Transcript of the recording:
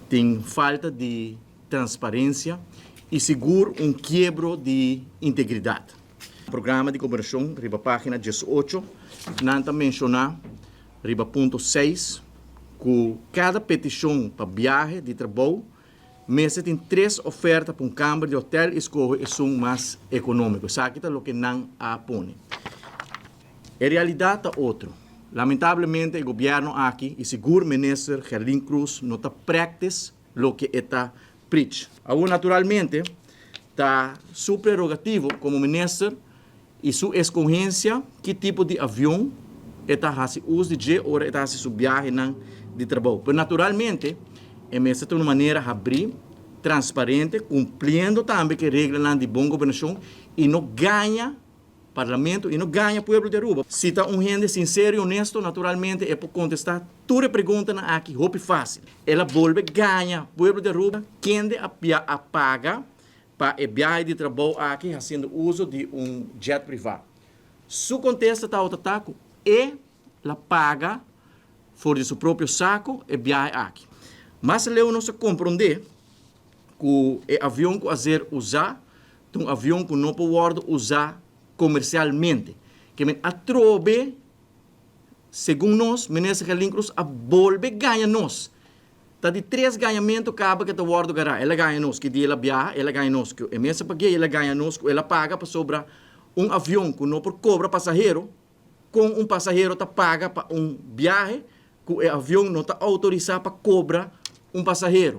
Tin falta di transparencia y sigur un kiebro di integridad. Programa di gobernacion riba pagina 18 nan ta menciona riba punto 6 cu cada peticion pa biahe di trabou mester tin tres oferta pa un camber di hotel y scoge esun mas economico. Esaki ta loke nan a pone. E realidad ta otro. Lamentablemente e gobierno aki y sigur minister Gerlin Croes no ta practice loke e ta preach. Awor naturalmente ta su prerogativo como minister y su escogencia ki tipo di avion e ta haci uso di dje ora e ta haci su biahenan di trabou. Pero naturalmente e mester ta un manera habri, transparente, cumpliendo tambe cu e reglanan di bon gobernacion y no gaña Parlamento y no gaña pueblo di Aruba. Si ta un hende sincero y honesto, naturalmente e por contesta tur e preguntanan aki hopi facil. El a bolbe gaña pueblo di Aruba, kende a a paga pa e biahe di trabou aki haciendo uso di un jet priva. Su contesta tabata ta cu el a paga for di su propio saco e biahe aki. Mas leu nos a compronde cu e avion cu a ser usa ta un avion cu no por wordo usa comercialmente. Kiermen atrobe, segun nos, minister Gerlin Croes a bolbe gaña nos. Ta di tres gañamento caba cu ta wordo gara. El a gaña nos cu dia el a biaha, el a gaña nos cu e mes a paga, el a gaña nos cu el a paga pasobra un avion cu no por cobra pasahero, con un pasahero ta paga pa un biahe cu e avion no ta autorisa pa cobra un pasahero.